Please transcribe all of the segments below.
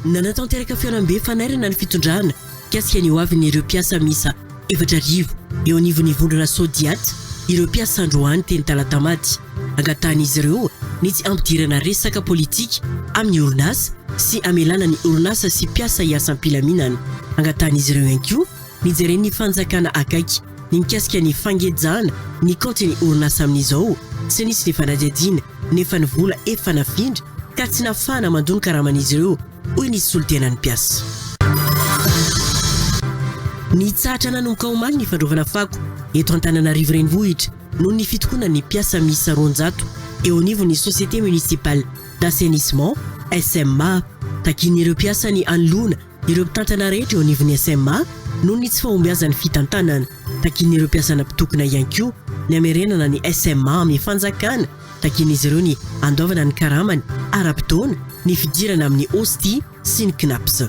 Nanatanteraka fihaonambe fanairana ny fitondrana mikasika ny hoavin'ireo mpiasa miisa 4000 eo anivon'ny vondrona Sodiat ireo mpiasa androany teny Talatamaty. Angatahan'izy ireo ny tsy hampidirana resaka politika amin'ny orinasa sy hamelana ny orinasa sy mpiasa hiasa am-pilaminana. Angatahan'izy ireo ihany koa ny jeren'ny fanjakana akaiky ny mikasika ny fangejana ny kaontin'ny orinasa amin'izao. Tsy nisy ny fanadihadiana nefa ny vola efa nafindra ka tsy nahafahana mandoa ny karaman'izy ireo, hoy ny solontenan'ny mpiasa. Nitsahatra nanomboka omaly ny fandrovana fako eto Antananarivo Renivohitra noho ny fitokonan'ny mpiasa miisa 200 eo anivon'ny Société Municipale d'Assainissement, SMA. Takian'ireo mpiasa ny hanoloana ireo mpitantana rehetra eo anivon'ny SMA noho ny tsy fahombiazan'ny fitantanana. Takian'ireo mpiasana mpitokona ihany koa ny hamerenana ny SMA amin'ny fanjakana. Takian'izy ireo ny handoavana ny karamany ara-potoana, ny fidirana amin'ny Ostie sy ny Cnaps.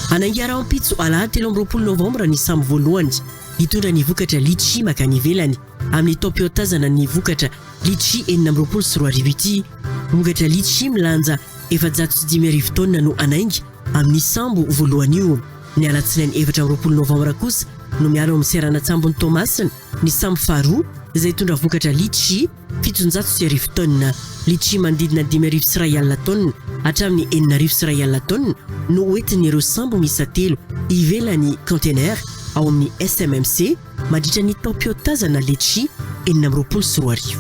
Hanainga rahampitso alahady 23 novambra ny sambo voalohany hitondra ny vokatra litchi mankany ivelany amin'ny taom-piotazana ny vokatra litchi 2026 ity. Vokatra litchi milanja 5400 taonina no hanainga amin'ny sambo voalohany io. Ny alatsinainy 24 novambra kosa no miala ao amin'ny seranan-tsambon'i Toamasina ny sambo faharoa izay hitondra vokatra litchi 1700 taonina. Litchi manodidina 1051 taonina hatramin'ny 6001 taonina no hoentin'ireo sambo miisa telo ivelan'ny kaontenera ao amin'ny SMMC mandritra ny taom-piotazana letchi 2026.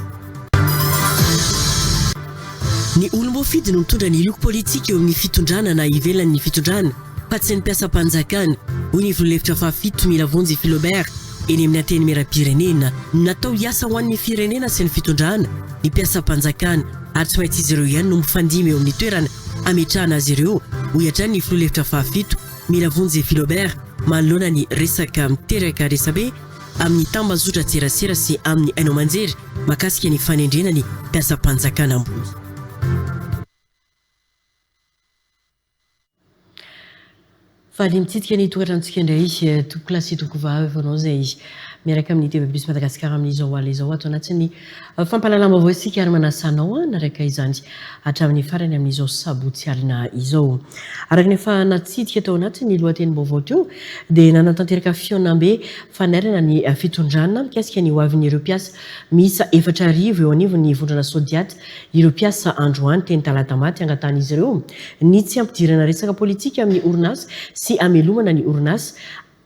Ny olom-boafidy no mitondra ny loko politika eo amin'ny fitondrana na ivelan'ny fitondrana fa tsy ny mpiasam-panjakana, hoy ny filoha lefitra fahafito Milavonjy Philobert eny amin'ny Antenimierampirenena. Natao hiasa ho an'ny firenena sy ny fitondrana ny mpiasam-panjakana ary tsy maintsy izy ireo ihany no mifandimby eo amin'ny toerana ametrahana azy ireo, hoy hatrany ny filoha lefitra fahafito Milavonjy Philobert manoloana ny resaka miteraka resabe amin'ny tambazotran-tserasera sy amin'ny haino aman-jery mahakasika ny fanendrena ny mpiasam-panjakana ambony. Faly mitsidika ny tokantranontsika indray tompokolahy sy tompokovavy anao izay miaraka amin'ny TV Plus Madagascar amin'izao alina izao ato anatin'ny fampahalalam-baovao isika ary manasa anao hanaraka izany hatramin'ny farany amin'izao sabotsy alina izao. Araka ny efa natsidika tao anatin'ny lohatenim-baovao teo dia nanatanteraka fihaonambe fanairana ny fitondrana mikasika ny hoavin'ireo mpiasa miisa 4000 eo anivon'ny vondrona Sodiat ireo mpiasa androany teny Talatamaty angatahan'izy ireo ny tsy hampidirana resaka politika amin'ny orinasa sy hamelomana ny orinasa,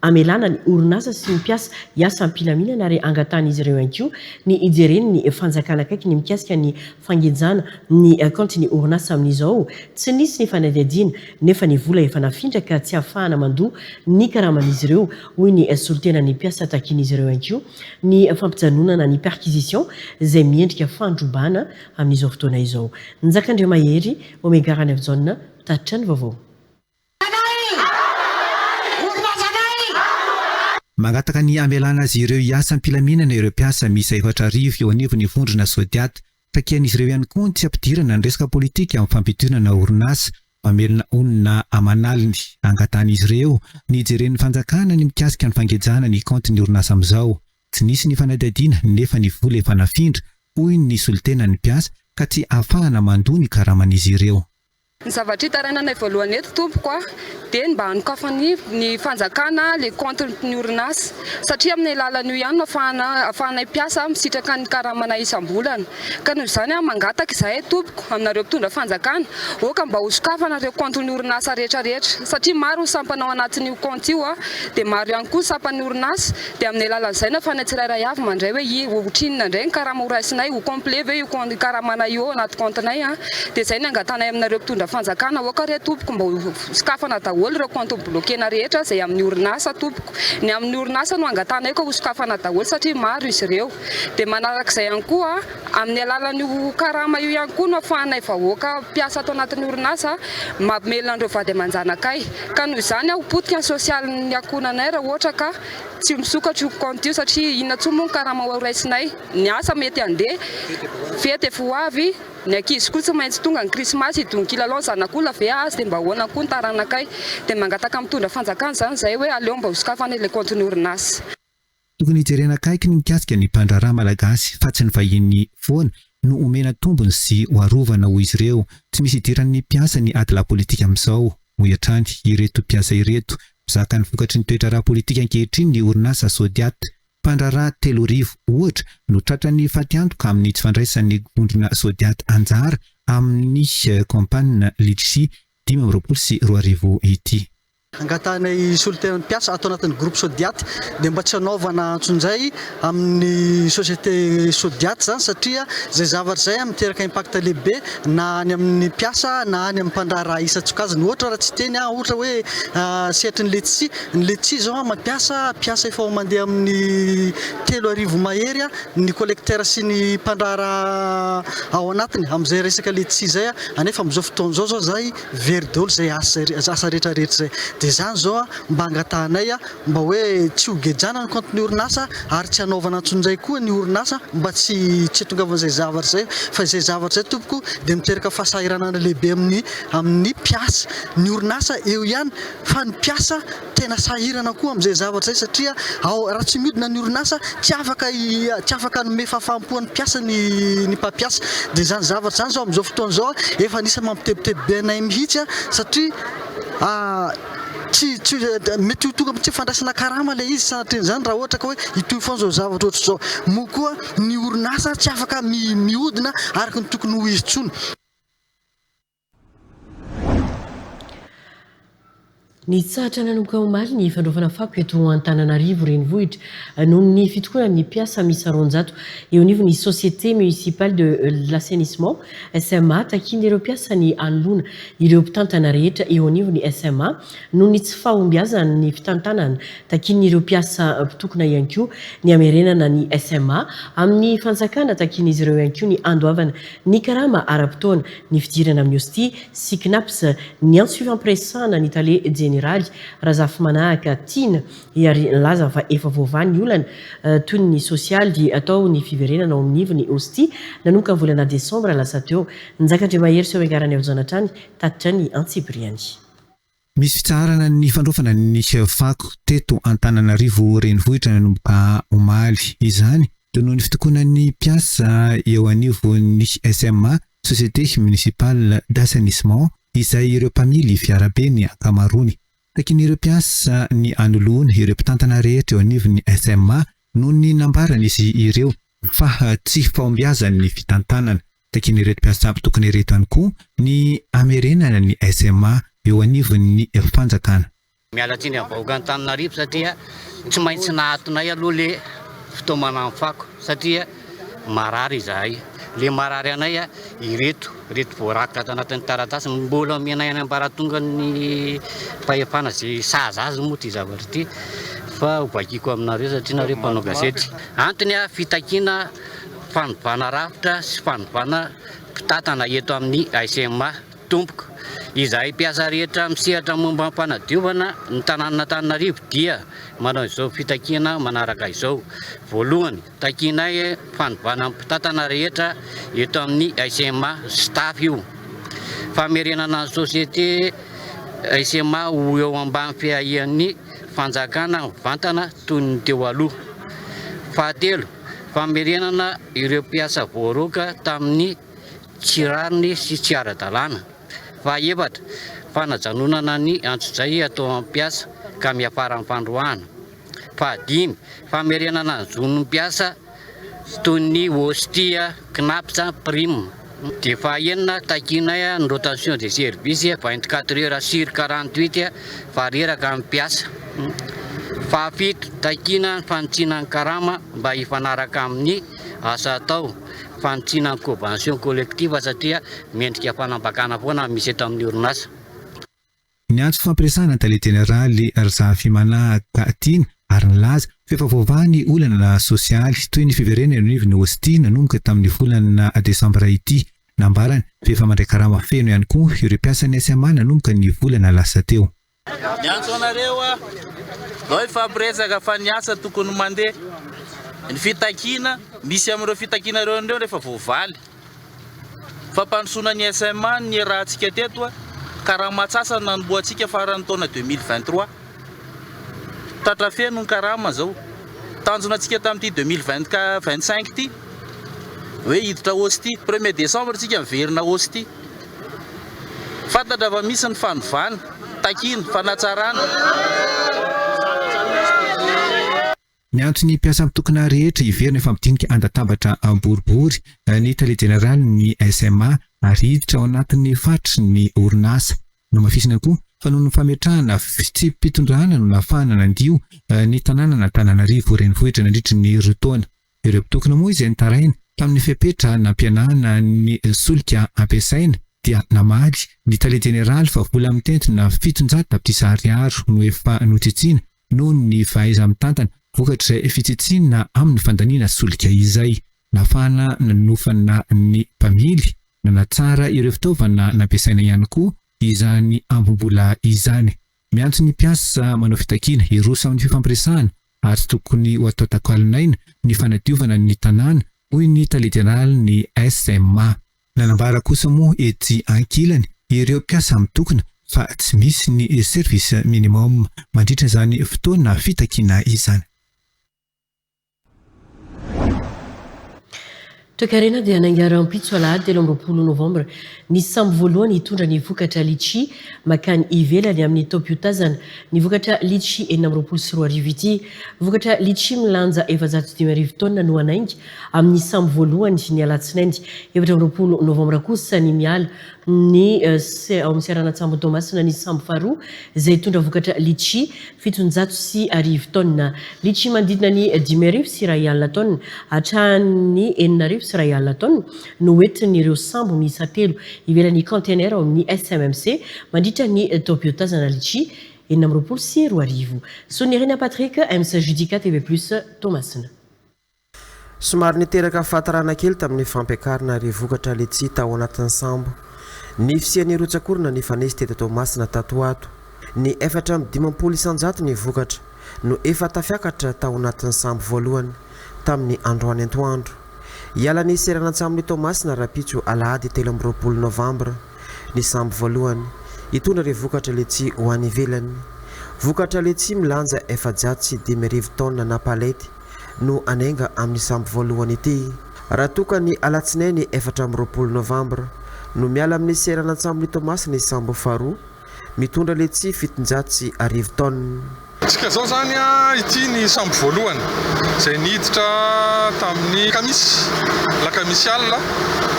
hamelana ny orinasa sy ny mpiasa hiasa am-pilaminana ary angatahan'izy ireo ihany koa ny hijeren'ny fanjakana akaiky ny mikasika ny fangejana ny kaontin'ny orinasa amin'izao. Tsy nisy ny fanadihadiana nefa ny vola efa nafindra ka tsy ahafahana mandoa ny karaman'izy ireo, hoy ny solontenan'ny mpiasa Takian'izy ireo ihany koa ny fampijanonana ny perquisition izay miendrika fandrobana amin'izao fotoana izao. Njaka Andriamahery, Omega Ranaivojaona, mpitatitra ny vaovao. Mangataka ny hamelana azy ireo hiasa am-pilaminana ireo mpiasa miisa 4000 eo anivon'ny vondrona Sodiat. Takian'izy ireo ihany koa ny tsy hampidirana ny resaka politika amin'ny fampidinana orinasa mamelona olona aman'aliny. Angatahan'izy ireo ny hijeren'ny fanjakana ny mikasika ny fangejana ny kaontin'ny orinasa amin'izao. Tsy nisy ny fanadihadiana nefa ny vola efa nafindra, hoy ny solontenan'ny mpiasa, ka tsy ahafahana mandoa ny karaman'izy ireo. Ny zavatra itarainanay voalohany eto tompoko a, dia ny mba hanokafan'ny ny fanjakana le compte ny orinasa satria amin'ny alalan'io ihany no afahana afahanay mpiasa misitraka ny karamanay isam-bolana. Ka noho izany aho mangataka izahay tompoko aminareo mpitondra fanjakana, aoka mba ho sokafana ireo compte ny orinasa rehetra rehetra satria maro ny sampana ao anatin'io compte io a, dia maro ihany koa ny sampan'ny orinasa Dia amin'ny alalan'izay no ahafahanay tsirairay avy mandray hoe i ohatrinona indray ny karama ho raisinay, ho complet ve io compte karamanay io ao anaty compte-nay an. Dia izay ny angatahanay aminareo mpitondra fanjakana, aoka re tompoko mba ho sokafana daholo. daholo ireo compte bloquena rehetra izay amin'ny orinasa tompoko. Ny amin'ny orinasa no angatahanay ka hosokafana daholo satria maro izy ireo. Dia manarak'izay ihany koa, amin'ny alalan'io karama io ihany koa no ahafahanay vahoaka mpiasa ato anatin'ny orinasa mamelona an'ireo vady aman-janakay. Ka noho izany ho potika ny sosialin'ny ankohonanay raha ohatra ka tsy misokatra io compte io satria inona intsony moa ny karama ho raisinay. Ny asa mety handeha, fety efa ho avy. Ny ankizy koa tsy maintsy tonga ny krismasy hidongy kilalao ny zanak'olona ve azy dia mba ahoana koa ny taranakay. Dia mangataka mitondra fanjakana izany izahay hoe aleo mba hosokafana ilay kaontin'ny orinasa. Tokony hijerena akaiky ny mikasika ny mpandraharaha malagasy fa tsy ny vahiny foana no omena tombony sy ho arovana hoy izy ireo. Tsy misy idiran'ny mpiasa ny adilahy politika amin'izao, hoy hatrany ireto mpiasa ireto. Mizaka ny vokatry ny toe-draharaha politika ankehitriny ny orinasa Sodiat. Mpandraharaha 3000, ohatra, no tratran'ny fatiantoka amin'ny tsy fandraisan'ny vondrona Sodiat anjara amin'ny campagne Litchi 2025 ity. Angatahanay solontenan'ny mpiasa ato anatin'ny groupe Sodiat dia mba tsy hanaovana antsonjay amin'ny société Sodiat izany satria izay zavatra izay miteraka impact lehibe na any amin'ny mpiasa na any amin'ny mpandraharaha isan-tsokajiny. Ohatra raha tsy hiteny aho ohatra hoe sehatry ny letchis, ny letchis izao mampiasa mpiasa efa ho mandeha amin'ny 3000 mahery ny collecteur sy ny mpandraharaha ao anatiny amin'izay resaka letchis izay anefa amin'izao fotoana izao izao izay Very daholo izay asa asa rehetra rehetra izay. Dia izany izao a, mba angatahanay a, mba hoe tsy ho gejana ny compte-n'ny orinasa ary tsy hanaovana antsonjay koa ny orinasa mba tsy tsy hatongavan'izay zavatra izay fa izay zavatra izay tompoko dia miteraka fahasahiranana lehibe amin'ny amin'ny mpiasa. Ny orinasa eo ihany fa ny mpiasa Tena sahirana koa amin'izay zavatra izay satria ao raha tsy mihodina ny orinasa tsy afaka tsy afaka hanome fahafaham-po an'ny mpiasa ny ny mpampiasa. Dia izany zavatra izany izao amin'izao fotoana izao efa anisan'ny mampitebiteby be anay mihitsy satria tsy tsy mety ho tonga amin'ny tsy fandraisana karama ilay izy sanatrian'izany raha ohatra ka hoe hitohy foana izao zavatra ohatr'izao. Moa koa ny orinasa tsy afaka mihodina araka ny tokony ho izy intsony. Nitsahatra nanomboka omaly ny fandraofana fako eto Antananarivo Renivohitra noho ny fitokonan'ny mpiasa miisa 200 eo anivon'ny Société Municipale de l'Assainissement, SMA. Takian'ireo mpiasa ny hanoloana ireo mpitantana rehetra eo anivon'ny SMA noho ny tsy fahombiazan'ny fitantanana. Takian'ireo mpiasa mpitokona ihany koa ny hamerenana ny SMA amin'ny fanjakana. Takian'izy ireo ihany koa ny handoavana ny karama ara-potoana. Ny fidirana amin'ny Ostie sy Cnaps, niantso fifampiresahana ny tale jeneraly, Razafimanahaka Tiana, ary nilaza fa efa voavaha ny olana toy ny sosialy atao ny fiverenana ao amin'ny ivon'ny Ostie nanomboka ny volana desambra lasa teo. Njaka Andriamahery Seoengarany Aojanah hatrany tatitra ny antsipiriany. Misy fitsaharana ny fandraofana ny fako teto Antananarivo renivohitra nanomboka omaly. Izany dia noho ny fitokonan'ny mpiasa eo anivon'ny SMA, Société Municipale d'Assainissement, izay ireo mpamily fiarabe ny ankamaroany. Takian'ireo mpiasa ny hanoloana ireo mpitantana rehetra eo anivon'ny SMA noho ny nambaran'izy ireo fa tsy fahombiazan'ny fitantanana. Takian'ireto mpiasa mpitokona ireto ihany koa ny hamerenana ny SMA eo anivon'ny fanjakana. Miala tsiny amin'ny vahoaka Antananarivo satria tsy maintsy nahatonay aloha le fitaomana ny fako satria marary izahay. Le marary anay ireto, ireto voarakitra ato anatin'ny taratasy mbola omenay any ambaratongan'ny fahefana izay sahaza azy moa ity zavatra ity fa ho vakiko aminareo satria nareo mpanao gazety. Antony fitakiana fanovana rafitra sy fanovana mpitantana eto amin'ny ASMA. Tompoko, izahay mpiasa rehetra misehatra momba ny fanadiovana ny tanànan'Antananarivo dia manao izao fitakiana manaraka izao. Voalohany, takianay fanovana ny mpitantana rehetra eto amin'ny ASMA, staff io. Famerenana ny société ASMA ho eo ambany fiahian'ny fanjakana mivantana toy ny teo aloha. Fahatelo, Famerenana ireo mpiasa voaroaka tamin'ny tsy rariny sy tsy ara-dalàna. Fahaefatra, fanajanonana ny antsojay atao amin'ny mpiasa ka miafara amin'ny fandroahana. Fahadimy, famerenana ny zon'ny mpiasa toy ny Ostia, Cnaps, Prime. Dia fahaenina, takianay ny rotation de service 24 heures sur 48 fa reraka ny mpiasa. Fahafito, takiana ny fanitsiana ny karama mba hifanaraka amin'ny asa atao, fanitsiana ny convention collective satria mendrika fanambakana foana ny misy eto amin'ny orinasa. Niantso fampiresahana ny tale jeneraly Razafimanahaka Tiana ary nilaza fa efa voavaha ny olana sosialy toy ny fiverenana eo anivon'ny Ostie nanomboka tamin'ny volana desambra ity. Nambarany fa efa mandray karama feno ihany koa ireo mpiasan'ny SMA nanomboka ny volana lasa teo. Miantso anareo aho, ndao hifampiresaka fa ny asa tokony mandeha. Ny fitakiana, misy amin'ireo fitakiana ireo ireo rehefa voavaly. Fampandrosoana ny SMA no niarahantsika teto, karama antsasany nanombohantsika faran'ny taona 2023. Tratra feno ny karama zao. Tanjona antsika tamin'ity 2025 ity hoe hiditra hausse ity. Premier décembre tsika miverina hausse ity. Fantatra fa misy ny fanovana, takiana, fanatsarana. Niantso ny mpiasa mitokona rehetra hiverina hifampidinika an-databatra boribory ny tale jeneralin'ny SMA ary hiditra ao anatin'ny faritry ny orinasa. Nohamafisina koa fa noho ny fametrahana fitsipi-pitondrana no nahafahana nandio ny tanànan'Antananarivo renivohitra nandritry ny roa taona. Ireo mpitokona moa izay nitaraina tamin'ny fepetra nampihenana ny solika ampiasaina dia namaly ny tale jeneraly fa vola mitentina 700 tapitrisa ariary no efa notsitsiana noho ny fahaiza-mitantana vokatr'izay fitsitsiana amin'ny fandaniana solika izay. Nahafahana nanofana ny mpamily, nanatsara ireo fitaovana nampiasaina ihany koa izany ambim-bola izany. Miantso ny mpiasa manao fitakiana hiroso amin'ny fifampiresahana ary tsy tokony ho atao takalon'aina ny fanadiovana ny tanàna, hoy ny tale jeneralin'ny SMA. Nanambara kosa moa etsy ankilany ireo mpiasa mitokona fa tsy misy ny service minimum mandritra izany fotoana fitakiana izany. Toekarena dia hanainga rahampitso alahady 23 novambra ny sambo voalohany hitondra ny vokatra litchi makany ivelany amin'ny taom-piotazana ny vokatra litchi 2026 ity. Vokatra litchi milanja 5450 taonina no hanainga amin'ny sambo voalohany ny alatsinainy 24 novambra kosa ny miala ny ao amin'ny seranan-tsambo Toamasina ny sambo faharoa izay hitondra vokatra litchi 1107 taonina. Litchi manodidina ny 1150 taonina hatramin'ny 6100 taonina no hoentin'ireo sambo miisa telo ivelan'ny kaontenera ao amin'ny SMMC mandritra ny taom-piotazana litchi 2026. Sonirina Patrick, Ems Judica TV Plus, Toamasina. Somary niteraka fahatarana kely tamin'ny fampiakarana ireo vokatra letchi tao anatin'ny sambo ny fisian'ny rotsak'orana nifanesy teto Toamasina tato ho ato. Ny 54 isan-jato ny vokatra no efa tafiakatra tao anatin'ny sambo voalohany tamin'ny androany antoandro. Hiala ny seranan-tsambon'i Toamasina rahampitso alahady 23 novambra ny sambo voalohany hitondra ireo vokatra letchi ho any ivelany. Vokatra letchi milanja 5400 taonina na palety no hanainga amin'ny sambo voalohany ity. Raha toa ka ny alatsinainy 24 novambra no miala amin'ny seranan-tsambon'i Toamasina ny sambo faharoa, mitondra letchi 1107 taonina. Tsika zao zany ity ny sambo voalohany izay niditra tamin'ny kamisy, lakamisy alina,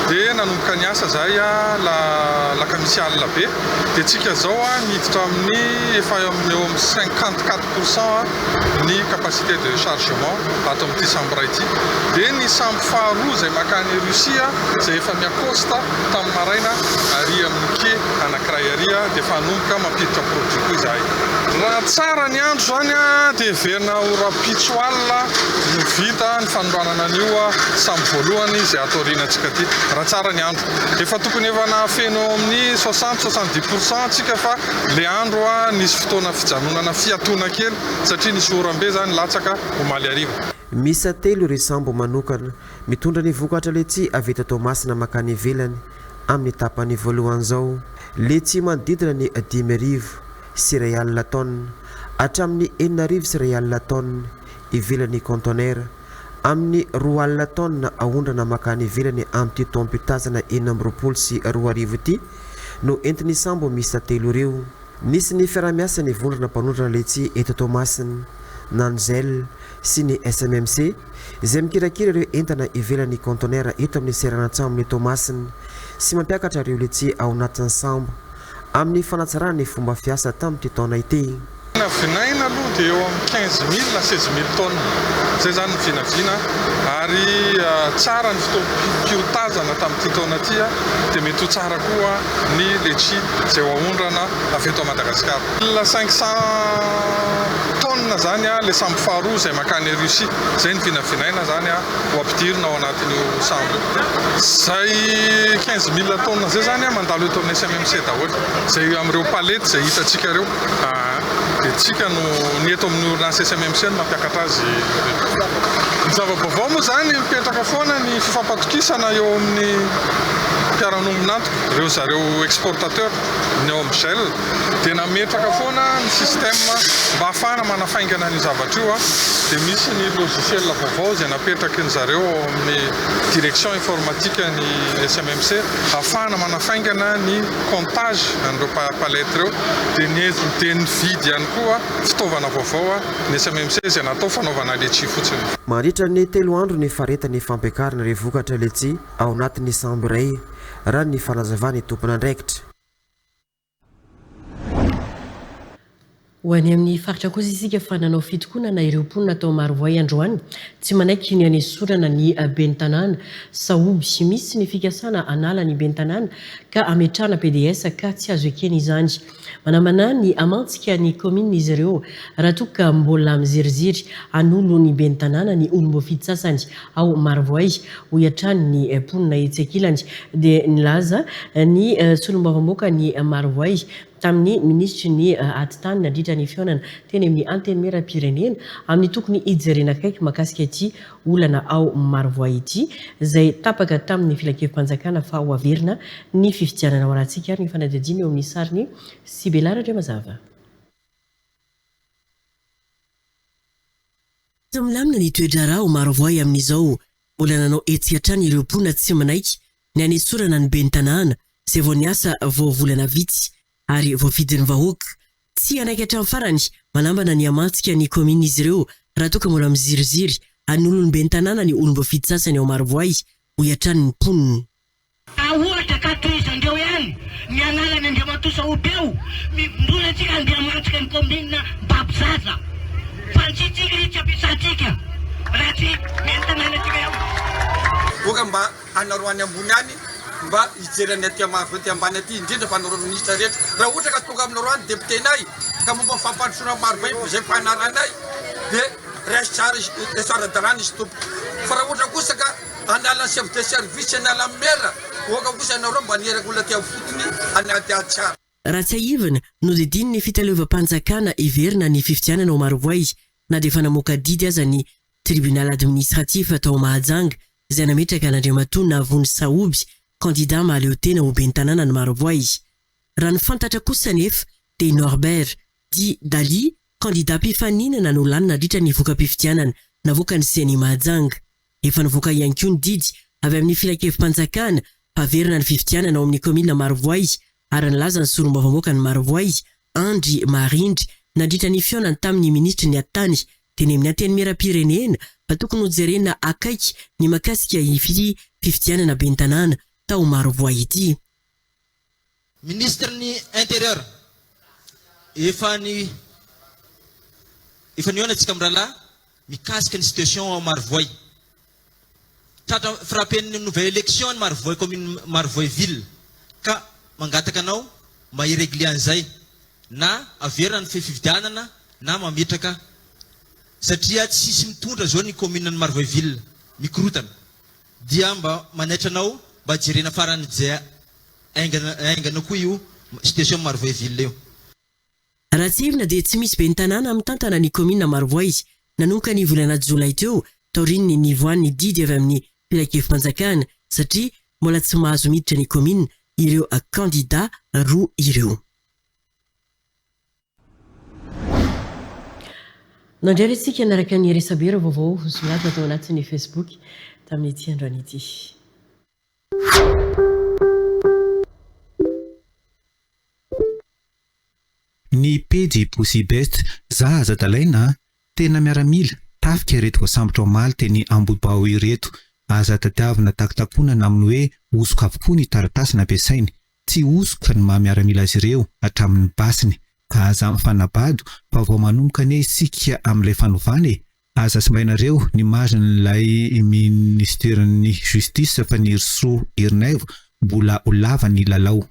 dia nanomboka niasa zahay la lakamisy alina be, dia tsika zao niditra amin'ny efa eo amin'ny 54 pourcent ny capacité de chargement ato amin'ity sambo iray ity. Dia ny sambo faharoa izay mankany Russie izay efa mi-accoste tamin'ny maraina ary amin'ny quai anankiray ary dia efa hanomboka mampiditra produit koa izahay. Raha tsara ny andro izany dia heverina ho rahampitso alina no vita ny fanoranana an'io sambo voalohany izay ato aorianantsika ity, raha tsara ny andro. Efa tokony efa nahafeno eo amin'ny soixante, soixante dix pourcent tsika fa le andro nisy fotoana fijanonana fiatoana kely satria nisy oram-be zany latsaka omaly hariva. Miisa telo ireo sambo manokana mitondra ny vokatra letchi avy eto Toamasina mankany ivelany amin'ny tapany voalohany izao. Letchi manodidina ny 1105 taonina hatramin'ny 6100 taonina ivelan'ny kaontenera. Amin'ny 20 taonina aondrana mankany ivelany amin'ity taom-piotazana 2026 ity no entin'ny sambo miisa telo ireo. Nisy ny fiaraha-miasan'ny vondrona mpanondrana letchi eto Toamasina, Nanzel, sy ny SMMC, izay mikirakira ireo entana ivelan'ny kaontenera eto amin'ny seranan-tsambon'i Toamasina sy mampiakatra ireo letchi ao anatin'ny sambo, amin'ny fanatsarana ny fomba fiasa tamin'ity taona ity. Vinavinaina aloha dia eo amin'ny 15 000 à 16 000 tonnes. Izay izany ny vinavina ary tsara ny fotoam-piotazana tamin'ity taona ity dia mety ho tsara koa ny letchi izay ho aondrana avy eto Madagasikara. 1500 tonnes izany ilay sambo faharoa izay mankany Russie. Izay no vinavinaina izany ho ampidirina ao anatin'io sambo io. Izay 15 000 tonnes izay izany mandalo eto amin'ny SMMC daholo. Izay amin'ireo palettes izay hitantsika ireo. Dia tsika no, ny eto amin'ny orinasa SMMC no mampiakatra azy ireo. Ny zava-baovao moa izany mipetraka foana ny fifampatokisana eo amin'ny mpiara-miombon'antoka, ireo zareo exportateur, ny ao amin'ny gel dia nametraka foana ny système mba hahafahana manafaingana an'io zavatra io dia misy ny logiciel vaovao izay napetraky ny zareo ao amin'ny direction informatique ny SMMC hahafahana manafaingana ny comptage an'ireo palette ireo dia ny dia nividy ihany koa fitaovana vaovao ny SMMC izay natao fanaovana letchi fotsiny. Mandritra ny telo andro ny faharetan'ny fampiakarana ireo vokatra letchi ao anatin'ny sambo iray, raha ny fanazavan'ny tompon'andraikitra. Ho any amin'ny faritra kosa isika fa nanao fitokonana ireo mponina tao Marovoay androany, tsy manaiky ny hanesorana ny ben'ny tanàna Sahoby. Misy ny fikasana hanala ny ben'ny tanàna ka hametrahana pds ka tsy azo ekena izany. Manambana ny hamantsika ny kaominina izy ireo raha toa ka mbola miziriziry hanolo ny ben'ny tanàna ny olom-boafidy sasany ao Marovoay, hoy hatrany ny mponina. Etsy ankilany dia nilaza ny solombavambahoakan'i Marovoay tamin'ny minisitry ny Atitany nandritra ny fihaonana teny amin'ny Antenimierampirenena amin'ny tokony hijerena akaiky mahakasika ity olana ao Marovoay ity izay tapaka tamin'ny filankevi-panjakana fa ho averina ny fifidianana. Ho arahantsika ary ny fanadihadiana eo amin'ny sarin'i Sibela Randriamazava. Tsy milamina ny toe-draharaha ao Marovoay amin'izao. Mbola nanao hetsika hatrany ireo mponina tsy manaiky ny hanesorana ny ben'ny tanàna izay vao niasa vao volana vitsy ary voafidin'ny vahoaka. Tsy hanaiky hatramin'ny farany manambana ny hamantsika ny kaominina izy ireo raha toa ka mbola miziriziry hanolo ny ben'ny tanàna ny olom-boafidy sasany ao Marovoay, hoy hatrany ny mponina. Raha ohatra ka tohizandreo ihany ny analany Andriamatoa Sahoby eo, mivondrona antsika handeha hamantsika ny kaominina Mbabozaza. Fa ny tsitsika io tsy ampiasantsika raha tsy mety tanànantsika eo. Boka mba anareo any ambony any mba hijery ny aty avy aty ambany aty indrindra fa anareo ministra rehetra raha ohatra ka tonga aminareo any député-nay ka momba ny fampandrosoana maro be izay fanaranay dia raiso tsara izy raiso ara-dalàna izy tompoko fa raha ohatra kosa ka hanala ny chef de service hanala ny maire oka kosa ianareo mba nieraka olona aty amin'ny fotony hanadihady tsara. Raha tsiahivina, nodidian'ny fitaleovam-panjakana hiverina ny fifidianana ao Marovoay na dia efa namoaka didy aza ny Tribunal administratif tao Mahajanga izay nametraka an'Andriamatoa Navony Sahoby kandida mahaleo tena ho ben'ny tanànan'i Marovoay. Raha ny fantatra kosa anefa dia i Norbert Di Dali, kandida mpifaninana no lany nandritra ny voka-pifidianana navoakan'ny Ceni Mahajanga. Efa nivoaka ihany koa ny didy avy amin'ny filankevi-panjakana fa haverina ny fifidianana ao amin'ny kaominina Marovoay ary nilaza ny solombavambahoakan'i Marovoay, Andry Maharindry, nandritra ny fihaonany tamin'ny minisitry ny Atitany teny amin'ny Antenimierampirenena fa tokony hojerena akaiky ny mahakasika ity fifidianana ben'ny tanàna tao Marovoay ity. Ministre ny Intérieur, efa ny efa nihaona tsika mirahalahy mikasika ny situation ao Marovoay. Tratra frappen'ny nouvelle élection ny Marovoay commune Marovoay ville ka mangataka anao mba hi-regler an'izay na averina ny fifidianana na mametraka satria tsisy mitondra zao ny commune ny Marovoay ville mikorotana dia mba manaitra anao mba jerena faran'izay haingana haingana koa io situation Marovoay ville io. Raha tsiahivina dia tsy misy ben'ny tanàna mitantana ny kaominina Marovoay nanomboka ny volana jolay teo taorian'ny nivoahan'ny didy avy amin'ny filankevi-panjakana satria mbola tsy mahazo miditra ny kaominina ireo kandida roa ireo. Nandray ary isika naraka ny resabe ireo vaovao nisongadina tao anatin'ny Facebook tamin'ity androany ity. Ny pejy Pussy Best, Za aza adalaina a! Tena miaramila, tafika ireto voasambotra omaly teny Ambohibao ireto. Aza tadiavina takotakonana amin'ny hoe hosoka avokoa ny taratasy nampiasainy. Tsy hosoka ny maha miaramila azy ireo hatramin'ny basiny. ka aza mifanabado fa vao manomboka anie isika amin'ilay fanovana e! Aza simbainareo ny marin'ilay ministeran'ny justice fa Nirisoa Ernaivo mbola ho lava ny lalao.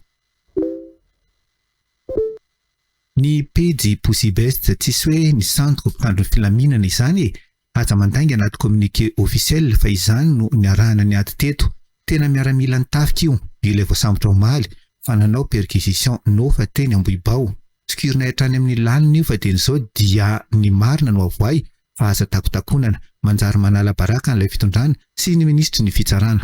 Ny pejy Poussy-Best tsisy hoe ny sandoka mpitandro ny filaminana izany e! Aza mandainga anaty communiqué officiel fa izany no niarahana niady teto. Tena miaramilan'ny tafika io, ilay voasambotra omaly fa nanao perquisition nofa teny Ambohibao. Sokirinay hatrany amin'ny lalina io fa dieny izao dia ny marina no avoay fa aza takotakonana. Manjary manala baraka an'ilay fitondrana sy ny minisitry ny fitsarana.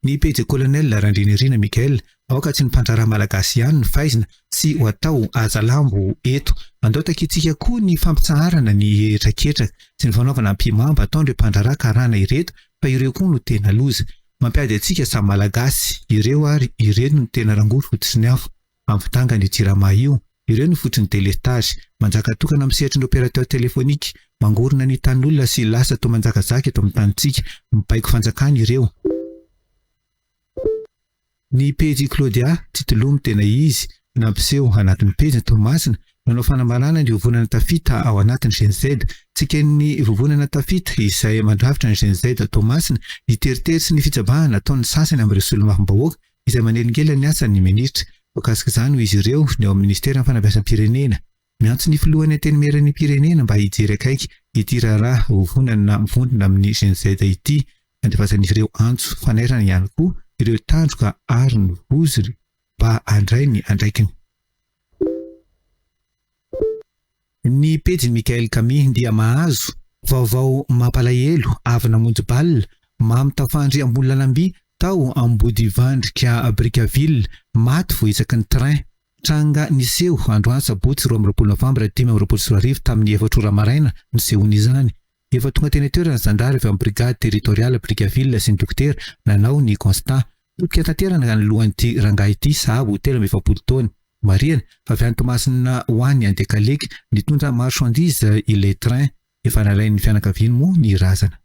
Ny pejy Colonel Randrianirina Michael, aoka tsy ny mpandraharaha malagasy ihany no faizina sy ho atao hazalambo eto. Andao takintsika koa ny fampitsaharana ny hetraketraka sy ny fanaovana ampihimamba ataon'ireo mpandraharaha karana ireto fa ireo koa no tena loza. Mampiady antsika samy malagasy ireo ary ireny no tena rangory fototry ny afo amin'ny fitangan'io jirama io. Ireo no fototry ny delestazy. Manjaka tokana amin'ny sehatry ny opérateur téléphonique. Mangorona ny tanin'olona sy lasa toa manjakazaka eto amin'ny tanintsika. Mibaiko fanjakana ireo. Ny pejy Claudia, Titolomy tena izy, nampiseho anatin'ny pejiny Toamasina, nanao fanambarana ny vovonana Tafita ao anatin'ny Gen Z. Tsiken'ny vovonana Tafita izay mandrafitra ny Gen Z Toamasina ny teritery sy ny fitsabahana ataon'ny sasany amin'ireo solombavambahoaka izay manelingelina ny asan'ny minisitra. Voakasik'izany hoy izy ireo ny ao amin'ny minisiteran'ny fanabeazam-pirenena. Miantso ny filohan'ny antenimieran'ny-pirenena mba hijery akaiky ity raharaha vovonana mivondrona amin'ny Gen Z ity. Andefasan'izy ireo antso fanairana ihany koa ireo tandroka ary ny vozony mba handray ny andraikiny. Ny pejin'i Michael Camille dia mahazo vaovao mampalahelo avy namonjy bal mamy tafandry ambony lalamby tao Ambodivandrika Brickaville, maty voahitsaky ny train. Tranga niseho androany sabotsy 22 novambra 2025 tamin'ny efatra ora maraina nisehoan'izany. Efa tonga teny an-toerana ny zandary avy amin'ny brigade territoriale Brickaville sy ny dokotera nanao ny constat. Potika tanteraka ny lohan'ity rangahy ity sahabo ho 43 taona. Marihana fa avy any Toamasina ho any Andekaleka nitondra marchandise ilay train. Efa nalain'ny fianakaviany moa ny razana.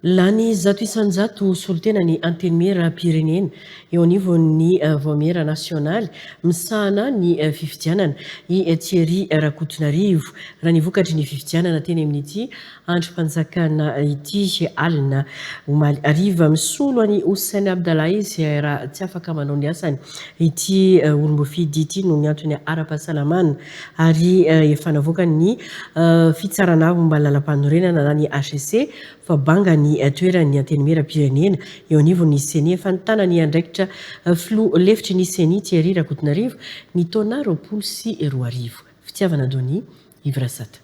Lany 100% ho solontena ny Antenimierampirenena eo anivon'ny Vaomiera nasionaly misahana ny fifidianana i Thierry Rakotonarivo, raha ny vokatry ny fifidianana teny amin'ity andrim-panjakana ity alina omaly hariva. Misolo an'i Hussein Abdallah izy raha tsy afaka manao ny asany ity olom-boafidy ity noho ny antony ara-pahasalamana. ary efa navoakan'ny Fitsarana Avo momba ny Lalampanorenana na ny hcc fa banga ny toeran'ny Antenimierampirenena eo anivon'ny Ceni. Efa nitana ny andraikitra filoha lefitry ny Ceni Thierry Rakotonarivo ny taona 2020. Fitiavana Donia, Yves Rasata.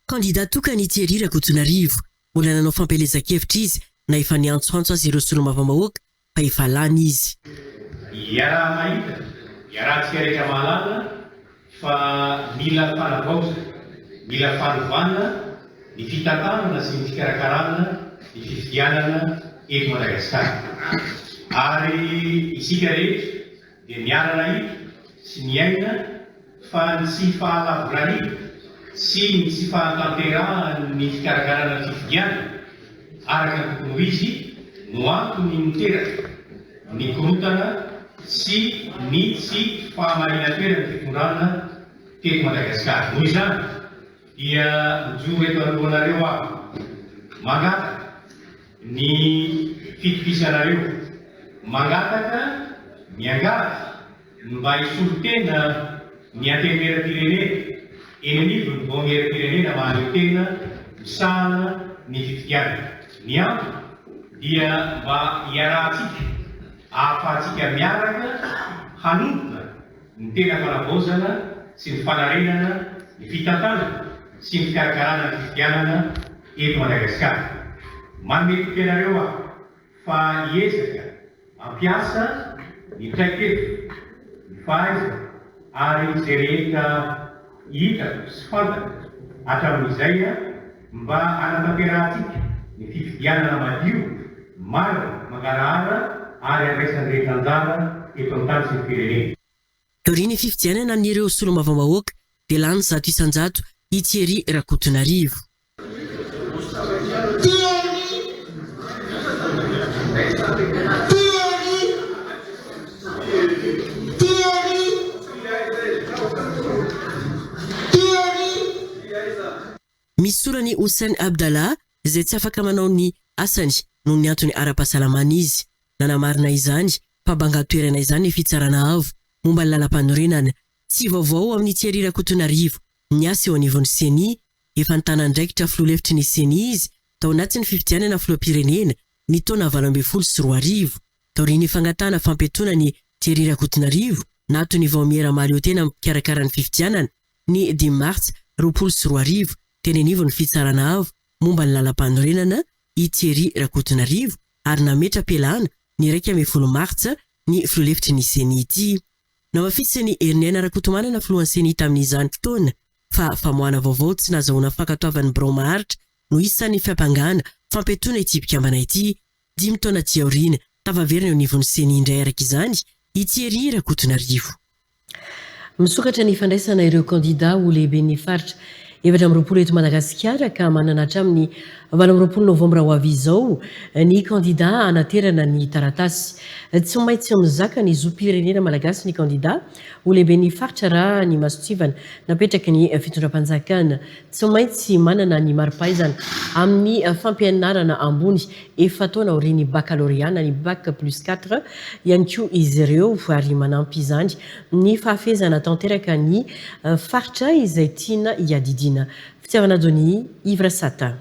Kandida tokana i Thierry Rakotonarivo. Mbola nanao fampielezan-kevitra izy na efa niantsoantso aza ireo solombavambahoaka fa efa lany izy. Iaraha-mahita, iarahantsika rehetra mahalala fa mila fanavaozana, mila fanovana ny fitantanana sy ny fikarakarana ny fifidianana eto Madagasikara. Ary isika rehetra dia niara-nahita sy niaina fa ny tsy fahalavorariana sy ny tsy fahatanterahan'ny fikarakarana ny fifidianana araka ny tokony ho izy no antony niteraka ny korontana sy ny tsy fahamarinan-toeran'ny fitondrana teto Madagasikara. Noho izany dia mijoro eto anoloanareo aho mangataka ny fitokisanareo, mangataka, miangavy ny mba hisolo tena ny Antenimierampirenena eny anivon'ny Vaomieram-pirenena mahaleo tena misahana ny fifidianana. Ny antony dia mba hiarahantsika ahafahantsika miaraka hanomboka ny tena fanavaozana sy ny fanarenana ny fitantanana sy ny fikarakarana ny fifidianana eto Madagasikara. Manome toky anareo aho fa hiezaka hampiasa ny traikefa, ny fahaizana ary izay rehetra hitako sy fantako hatramin'izay mba hanatanterahantsika ny fifidianana madio, marina, mangarahara ary andraisan'ny rehetra anjara eto amin'ny tany sy ny firenena. Taorian'ny fifidianana an'ireo solombavambahoaka dia lany 100% i Thierry Rakotonarivo. Misy sorany Hussein Abdallah izay tsy afaka manao ny asany noho ny antony ara-pahasalamana izy. Nanamarina izany fa banga toerana izany ny Fitsarana Avo momba ny Lalampanorenana. Tsy vaovao amin'i Thierry Rakotonarivo ny asa eo anivon'ny Ceni. Efa nitana andraikitra filoha lefitry ny Ceni izy tao anatin'ny fifidianana filoham-pirenena ny taona 2018. Taorian'ny fangatahana fampiatoana an'i Thierry Rakotonarivo, naaton'ny Vaomiera Mahaleotena mpikarakara ny fifidianana, ny dimy martsa 2020, teny anivon'ny Fitsarana Avo momba ny Lalampanorenana i Thierry Rakotonarivo ary nametra-pialana ny 11 martsa ny filoha lefitry ny Ceni ity. Namafisin'i Heriniaina Rakotomanana filohan'ny Ceni tamin'izany fotoana fa famoahana vaovao tsy nahazahoana fankatoavan'ny birao maharitra no isan'ny fiampangana fampiatoana ity mpikambana ity. Dimy taona aty aoriana, tafaverina eo anivon'ny Ceni indray araka izany i Thierry Rakotonarivo. Misokatra ny fandraisana ireo kandida ho lehiben'ny faritra 24 eto Madagasikara ka manana hatramin'ny 28 novambra ho avy izao ny kandida hanaterana ny taratasy. Tsy maintsy mizaka ny zom-pirenena malagasy ny kandida ho lehiben'ny faritra raha ny mason-tsivana napetraky ny fitondram-panjakana. Tsy maintsy manana ny mari-pahaizana amin'ny fampianarana ambony efa-taona aorian'ny bakalorea na ny bac plus quatre ihany koa izy ireo ary manampy izany ny fahafehezana tanteraka ny faritra izay tiana hiadidiana. Fitiavana Donia, Yves Rasata.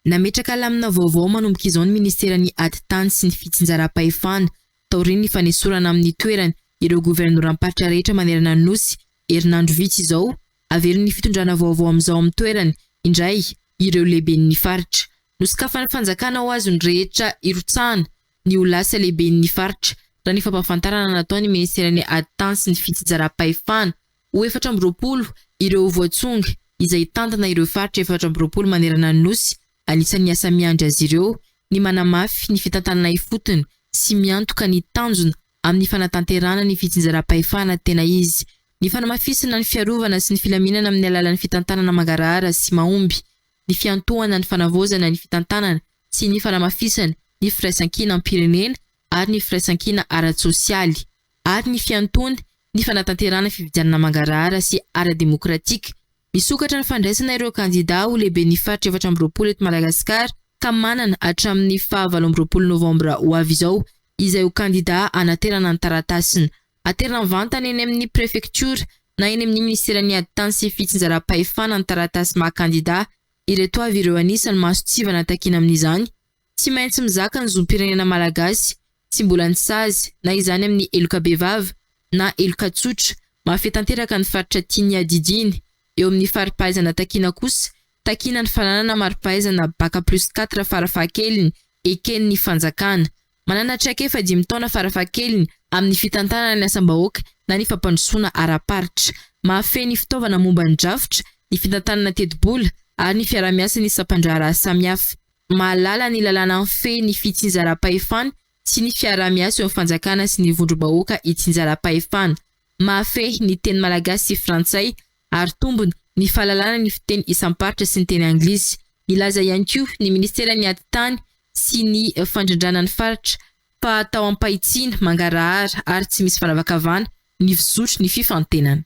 Nametraka lamina vaovao manomboka izao ny minisiteran'ny Ady tany sy ny fitsinjaram-pahefana, taorian'ny fanesorana amin'ny toerany ireo governoram-paritra rehetra manerana ny Nosy, herinandro vitsy izao. Averin'ny fitondrana vaovao amin'izao amin'ny toerany indray ireo lehiben'ny faritra. Nosokafan'ny fanjakana ho azon'ny rehetra hirotsahana ny ho lasa lehiben'ny faritra, raha ny fampahafantarana nataon'ny minisiteran'ny Ady tany sy ny fitsinjaram-pahefana. Ho 24 ireo voatsonga izay hitantana ireo faritra 24 manerana ny Nosy, anisan'ny asa miandry azy ireo ny manamafy ny fitantanana ifotony sy miantoka ny tanjona amin'ny fanatanterahana ny fitsinjaram-pahefana tena izy, ny fanamafisana ny fiarovana sy ny filaminana amin'ny alalan'ny fitantanana mangarahara sy mahomby, ny fiantohana ny fanavaozana ny fitantanana sy ny fanamafisana ny firaisankinam-pirenena ary ny firaisankina ara-tsosialy. ary ny fiantoana ny fanatanterahana fifidianana mangarahara sy ara-demokratika. Misokatra ny fandraisana ireo kandidà ho lehiben'ny faritra 24 eto Madagasikara ka manana hatramin'ny faha 28 novambra ho avy izao izay ho kandidà hanaterana ny taratasiny. Aterina mivantana eny amin'ny prefektiora na eny amin'ny minisiteran'ny ady tany sy fitsinjaram-pahefana ny taratasy maha kandidà. Ireto avy ireo anisan'ny mason-tsivana takiana amin'izany, Tsy maintsy mizaka ny zom-pirenena malagasy, tsy mbola nisazy, na izany amin'ny heloka bevava, na heloka tsotra, mahafehy tanteraka ny faritra tiany hiadidiana. Eo amin'ny fari-pahaizana takiana kosa, takiana ny fananana mari-pahaizana bac plus quatre farafahakeliny, eken'ny fanjakana. Manana traikefa dimy taona farafahakeliny amin'ny fitantanana ny asam-bahoaka na ny fampandrosoana ara-paritra. Mahafehy ny fitaovana momba ny drafitra, ny fitantanana tetibola ary ny fiaraha-miasan'ny sampan-draharaha samihafa. Mahalala ny lalàna mifehy ny fitsinjaram-pahefana sy ny fiaraha-miasa eo amin'ny fanjakana sy ny vondrom-bahoaka itsinjaram-pahefana. Mahafehy ny teny malagasy sy frantsay ary tombony ny fahalalana ny fiteny isam-paritra sy ny teny anglisy. Nilaza ihany koa ny minisiteran'ny ady tany sy ny fandrindrana ny faritra fa atao am-pahitsiana, mangarahara ary tsy misy fanavakavana ny fizotry ny fifantenana.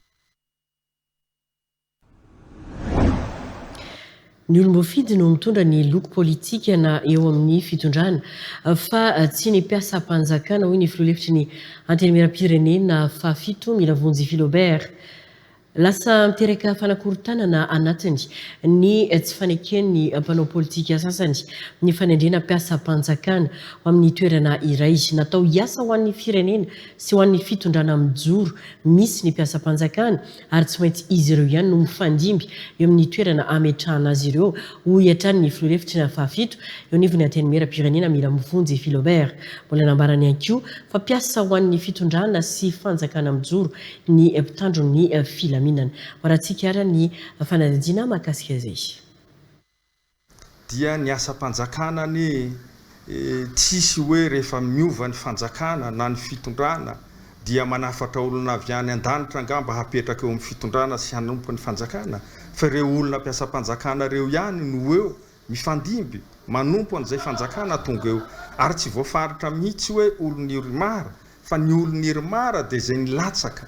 Ny olom-boafidy no mitondra ny loko politika na eo amin'ny fitondrana fa tsy ny mpiasam-panjakana, hoy ny filoha lefitry ny Antenimierampirenena fahafito, Milavonjy Philobert. Lasa miteraka fanakorontanana anatiny ny tsy faneken'ny mpanao politika sasany ny fanendrena mpiasam-panjakana ho amin'ny toerana iray. Natao hiasa ho an'ny firenena sy ho an'ny fitondrana mijoro misy ny mpiasam-panjakana ary tsy maintsy izy ireo ihany no mifandimby eo amin'ny toerana ametrahana azy ireo, hoy hatrany ny filoha lefitry ny fahafito eo anivon'ny Antenimierampirenena Milamovonjy Philobert. Mbola nambarany ihany koa fa mpiasa ho an'ny fitondrana sy fanjakana mijoro ny mpitandro ny filaminana. Hoarahantsika ary ny fanadihadiana mahakasika izay. Dia ny asam-panjakana anie tsisy hoe rehefa miova ny fanjakana na ny fitondrana dia manafatra olona avy any an-danitra angamba hapetraka eo amin'ny fitondrana sy hanompo ny fanjakana fa ireo olona mpiasam-panjakana ireo ihany no eo mifandimby manompo an'izay fanjakana tonga eo ary tsy voafaritra mihitsy hoe olon'Irimar fa ny olon'Irimar dia izay nilatsaka